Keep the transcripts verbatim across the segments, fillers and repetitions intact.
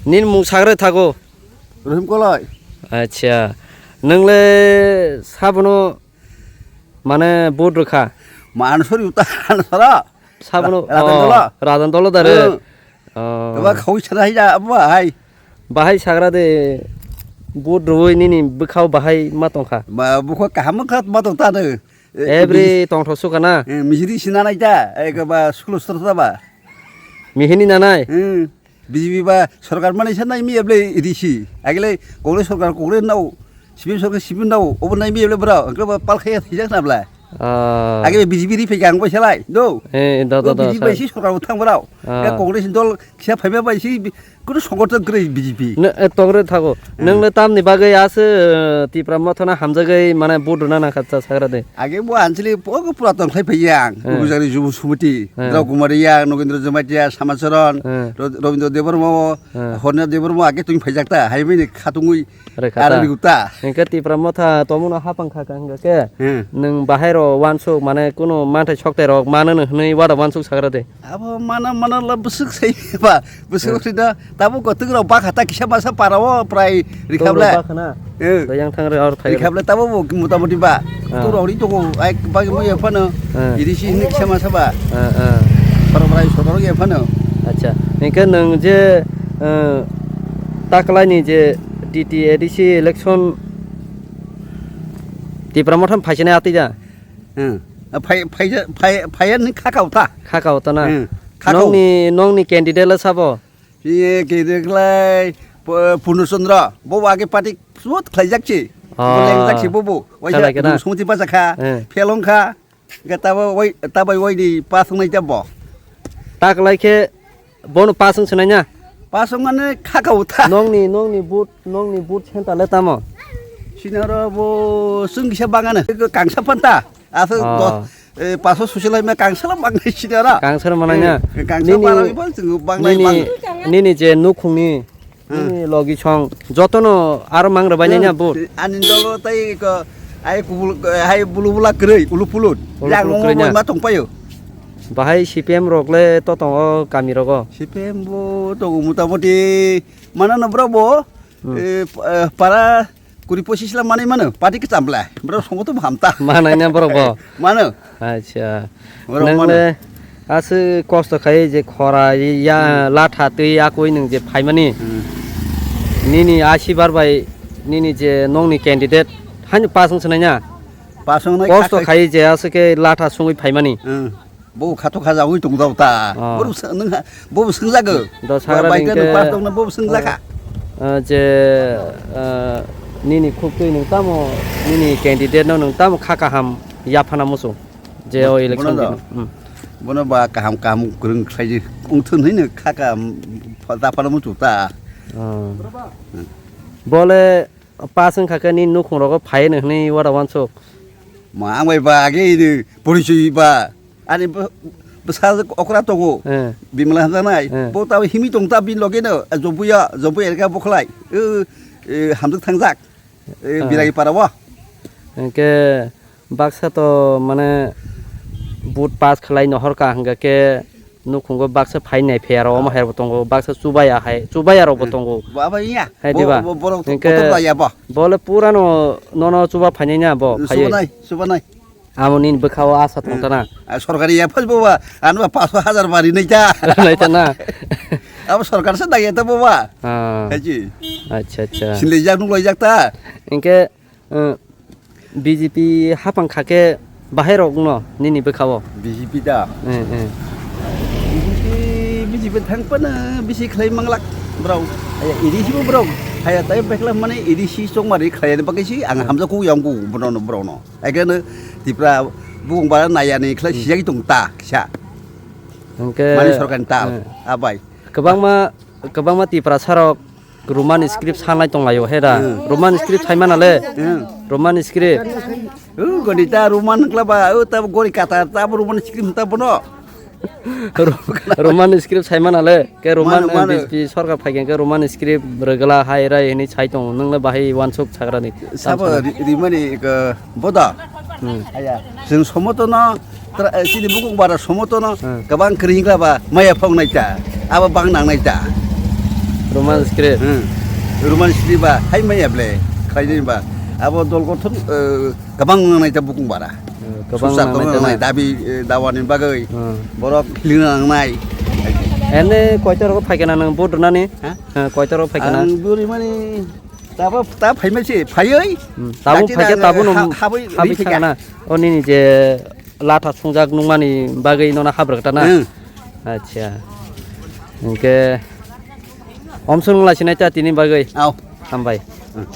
Nini mung sagra thago? Rohim Koloi. Acha. Nwngle sabono mane vote rwkha? Mansori uta ansara. Sabono, Ra-, Rajan oh, Dolo? Rajan Dolo dare? Hmm. Oh. Eba khawi sana hai da, abo hai. Bahai sagra de, vote rwui nini bwkhao bahai ma tongkha? Ma bwkha kaham kha ma tong ta de. E, Every bisi-, tongthok sukha na? Eh, mihiri sina nai ta, eh, ba suklo sor ta ba. Mihini nanai? Hmm. B J P ba sorkar mani sa nai mi eble risi. Agile Congress sorkar Congress nao, C P M sorkar C P M nao, obo nai mi eble bra, angkle ba pal khaya thijak na bla. Ah. Agile B J P ri phai ang bai salai, do. Eh, da, da, Do da, B J P bai sa- si sorkar thang brao. Ah. Ya Congress dol kisa phai ba bai si bi-, kuno songorthon kwrwi B J P. Ne, eh, tongre thago. Hmm. Nang le tamni bagwi aso, eh, Tipra Motha na hamjagwi mane vote rwna nangkha cha sagra de. Age bo ansili pogo pura tong khlai phaiya ang. Hmm. Gujari Jubo Sumiti, Hmm. Rao Kumar Yang, Nogendra Jamatia, Samacharan, Hmm. Ro-, Robindra Debbarma, Hmm. Horna Debbarma age tong phaijak ta, hai bini khatungwi Rwkha ta. Aro rwkha ta. Hingke Tipra Motha tomono hapang kha kha hingke Hmm. nwng bahai rok wansuk mane kunu manthai soktai rok mano no hwnwi wada wansuk sagra de. Abo mana mana la bwswk sai ba, bwswk Hmm. sida. Tabuk kotwk rok bakha ta kisa masa para o prai Tong rikha rok ble. Bakha na? Eh. To yang thang re or thai rok. Rikha ble tabo bo motamoti ba. Ah. Tu rok ri tongo, ai bagi mo ya phano. Ah. Iri si hini kisa masa ba. Ah, ah. Para prai sodor ya phano. Acha. Hingke nwng je, eh, taklai ni je D T A D C election Tipra Motham phaisene atija. Hmm. Phai, phai, phai, phai ni khaka uta. Khaka uta na? Hmm. Khaka u. Nongni, nongni candidate le sabo? Iye, kede khlai, Pu-, Purno Chandra, bo age party sut khlaijak si. Ah. Bo lengjak si bo bo. Waisa Khalai khe na? Sumti basa kha, Eh. Phelong kha, ga tabo wai, tabai wai di pasung nai jabo. Ta khlai khe bono pasung sunai na? Pasung mane khaka utha. Nongni, nongni but, nongni but senta le tamo? Sinaro bo sung kisa bangane, kangsa panta. Aswk Ah. dos, eh, paso susilai ma kangsala mangnai sida ra. Kangsala mangnai na? Eh, kangsa Nini, para ibo chwng bangnai nini, mang. Nini je nukhungni, Hmm. nini logi song, jotono aro mang rwbainai na Hmm. bo? Ani dolo tai ko, ai kubul, ai bulu bula kwrwi, ulu pulut. Ulu Yang pulut longo kwrwi na? Boi ma tongpaio. Bahai C P M rok le to tongo kami rogo? C P M bo tongo motamoti mana no bro bo, Hmm. eh, p-, eh, para Kuri pochis la manwi mano, party kwcham bla. Borok songo to hamta. Manai na borok bo? Mano. Acha. Borok Nang mano. Le aswk kosto khai je khora ya Hmm. latha twi akoi nwng je phaimani. Hmm. Nini asibar bai nini je nongni candidate hani pasung swnai na. Pasung nai Kosto kha khai je aswk ke latha sungwi phaimani. Hmm. Bo khato khajawi tong jao ta. Oh. Bo swng-, nwng ha, bo swngjago. Do Ba sagra bai ta hingke, nwng pas tong na bo swngjakha. Ah, je, ah, nini khuk twi nwng tamo, nini candidate no nwng tamo kha kaham yaphana musu. Je o Bo-, election bono do. Dino. Hmm. Bono ba kaham kaham kwrwng khlai wngthun hino kha kaham yaphana musu ta. Oh. Hmm. Bole Pass wngkha khe nini nukhung rogo phai no hwnwi wada wansuk. Ma ang bai ba age ini porichoi ba. Ani bw-, bwsa okra tongo. Eh. Bimla hwnjanai. Eh. Bo tabo himi tong ta bini loge no, eh, Jompuya, Jompuya erga bokhlai. Eh, eh, hamjak thangjak. Eh, Ah. Birai para o. Hwnkhe Baksa to mane vote pass khlai no horka hwnkha khe nukhungo baksa phai nai phaiyarok omo hai rok bo tongo, baksa chubaya hai, chubaya rok bo tongo. Bo abo iya. Hai diba? Bo, bo, borok Hwnkhe kotor da ya bo. Bo le pura no, nono chuba phainai na bo, phaiwi. Chubanai, chubanai. Amo nini bwkha o asa thong tana. Ah, sorkari ya phai bo ba, ano ba paanch hajar bari nai ta. Nai ta na. Abo sorkar se dai ta bo ba. Ah. Hai ji. Acha, acha. Sinlai jak nuk lai jak ta. Hwnkhe Eh, B J P hapang kha khe bahai rok no nini bwkha o? B J P da? Eh, eh. B J P, B J P thang phano bisi khlai manglak borok. Haya, A D C bo borok. Haya, tai bekla mane A D C chongmari khlai bagwi si ang hamjak kuk yang kuk borok no, borok no. Hai khe no Tripura bukung bara naya ni khlai sijak tong ta kisa. Hwnkhe, Mani sorkar ni ta, eh, abai. Kwbangma, kwbangma Tiprasa rok Roman script sanai tonglaio he da. Hmm. Roman script saimana le. Hmm. Roman script. Uh, goni ta Roman wngkla ba, uh, ta gori kata, ta Roman script ta bono. Ro-, Roman script saimana le. Ke Roman, Mano, mano. B J P sorkar phai khe Roman script rwgwla hai rai hwnwi sai tongo. Nwng le bahai wansuk sagra ni. Sabo ri-, rimani, eh, boda. Hmm. Aya. Chwng somotono, tra-, eh, chini bukung bara somotono, Hmm. kwbang kwrwi wngkha ba, maya phok nai ta, abo bang nang nai ta. Roman script. Hmm. Roman script ba hai maya ble khaini ba. Abo dol gothon, eh, gabang nangnai ta bukung bara. Eh, gabang Susa nangnai tong ta nangnai na. Dabi, eh, dawani bagwi. Hmm. Borok philina nangnai. Ene koita rok phaikana nang vote rwnani? Ha? Eh, koita rok phaikana? Ang buri mani tabo ta phaima se phayoi. Hmm. Tabuk Dakti phaikhe na, tabuk eh, no ha-, habwi habwi ri phaikha. Thangana. O nini je latha sungjak nungmani bagwi nono habra kata na? Hmm. Acha. Hingke omsong wngla sinai ta tini bagwi. Au. Hambai. Hmm.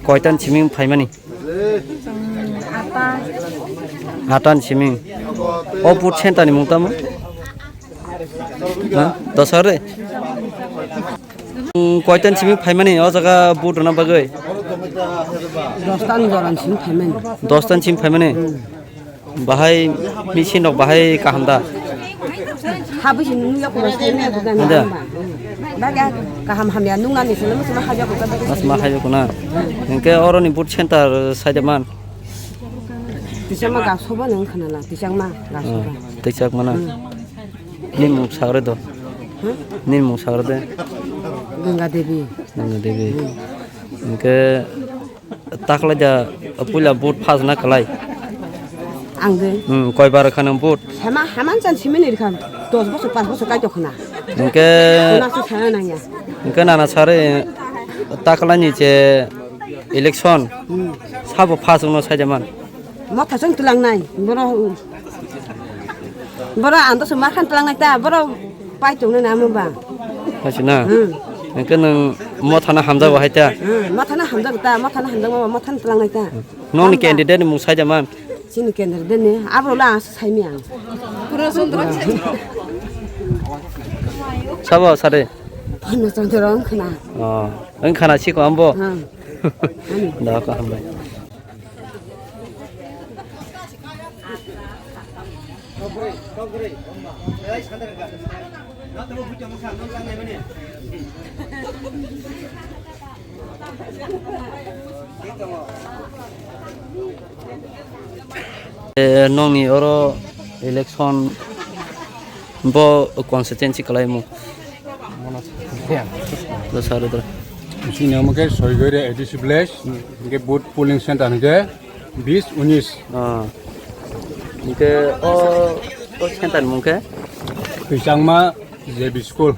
Koitan siming phaimani? Atan siming. O vote center ni mung tamo? Ha? Dosare? Hmm, koitan siming phaimani o jaga vote rwna bagwi? Dostan joran siming phaimani. Dostan siming phaimani? Bahai machine rok bahai kaham da? Habwi se nungya kuno sai nai bugan. Hada. Baga kaham hamya nungnani sele muchuma haja kuka. Asma haja kuna. Hingke oroni vote center sai de man. Tisama ga soba nang khanala, tisang ma ga soba. Tisang mana? Nini mung sagre do. Hmm? Nini mung sagre de. Ganga Devi. Ganga Devi. Hingke Taklai da puila vote phas na kalai. Ang de. Hmm, koi bar khana vote. Hema, haman chan simini rikha. Dos bosor, pas bosor kai tokhna. Hingke. Kuna se sana nangya. Hingke nana sare taklai ni che election. Hmm. Sabo phas wngno sai de man. Motha chwng twlang nai. Boro, boro ang doso ma khan twlang nai ta. Boro Pai tong na amo ba. Hachi na. Hmm. Hingke nwng mothano hamjago hai ta. Hmm, mothano hamjago ta, mothano hamjago ma, mothano twlang nai ta. Nongni candidate ni mung sai da man. Chini candidate ni, abo la ang sai mi ang. Sabo sare. Purna Chandra wng khna. Oh, wng khna siko ambo. Hmm. Da ka hambai. Eh, nongni oro election bo constituency kalaimung. Lo sari dra. Sini amo ke Soigori A D C village, ke booth polling center ke bis unis. Ah. Ke o, o center mung ke? Pisangma J B school.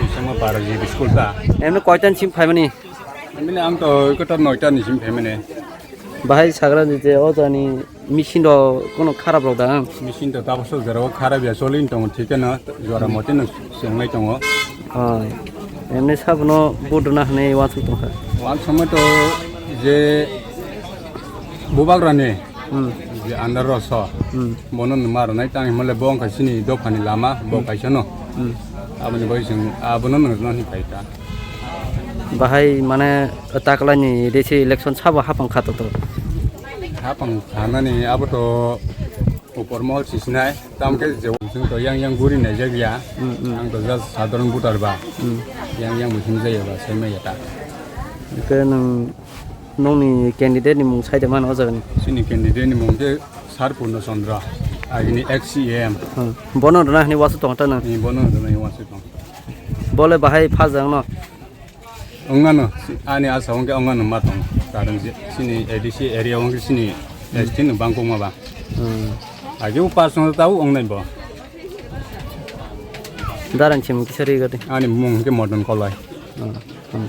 Pisangma para J B school ta. Emne koitan sim phaimani? Emne ang to kotor noita ni sim phaimani. Bahai sagra ni je o jani machine rok kono kharap rok da ang? Machine to tabasok jora o kharap ya, choli tongo thik no, jora moti no chenglai tongo. Ah, emne sabono buduna hwnwi wansuk tongkha. Wansukma to je bubagrani Hmm. je andar rok so. Hmm. Bono numa rwnai tang himale bo wngkha chini dophani lama, bo Hmm. kaisa no. Hmm. Aboni bai chwng abono nang rwna hwnwi phai ta. Bahai mane taklai ni D C election sabo hapang kha to to. Hapang khanani abo to upor mohor sisinai, tamkhe je chwng to yang yang guri naijak ya. Hmm, hmm. Ang to just sadharan voter ba. Hmm. Yang yang bo himjaya ba, sai maya ta. Ke nang Nongni candidate ni mung sai de mano o jaga ni? Chini candidate ni mung khe Sir Purno Chandra, agini ex C E M. Hmm. Bono rwna hwnwi wansuk tong ta nang? Ni bono rwna hwnwi wansuk tong. Bole bahai phas jang no? Wngmano, si-, ani asa wngkhe wngmano ma tong. Karon je, chini A D C area wngkhe chini Hmm. S T no bangkokma ba. Hmm. Age o personal tao wngnai bo. Darang chim kisa ri gati. Ani mung khe Modon Koloi. Hmm. Hmm.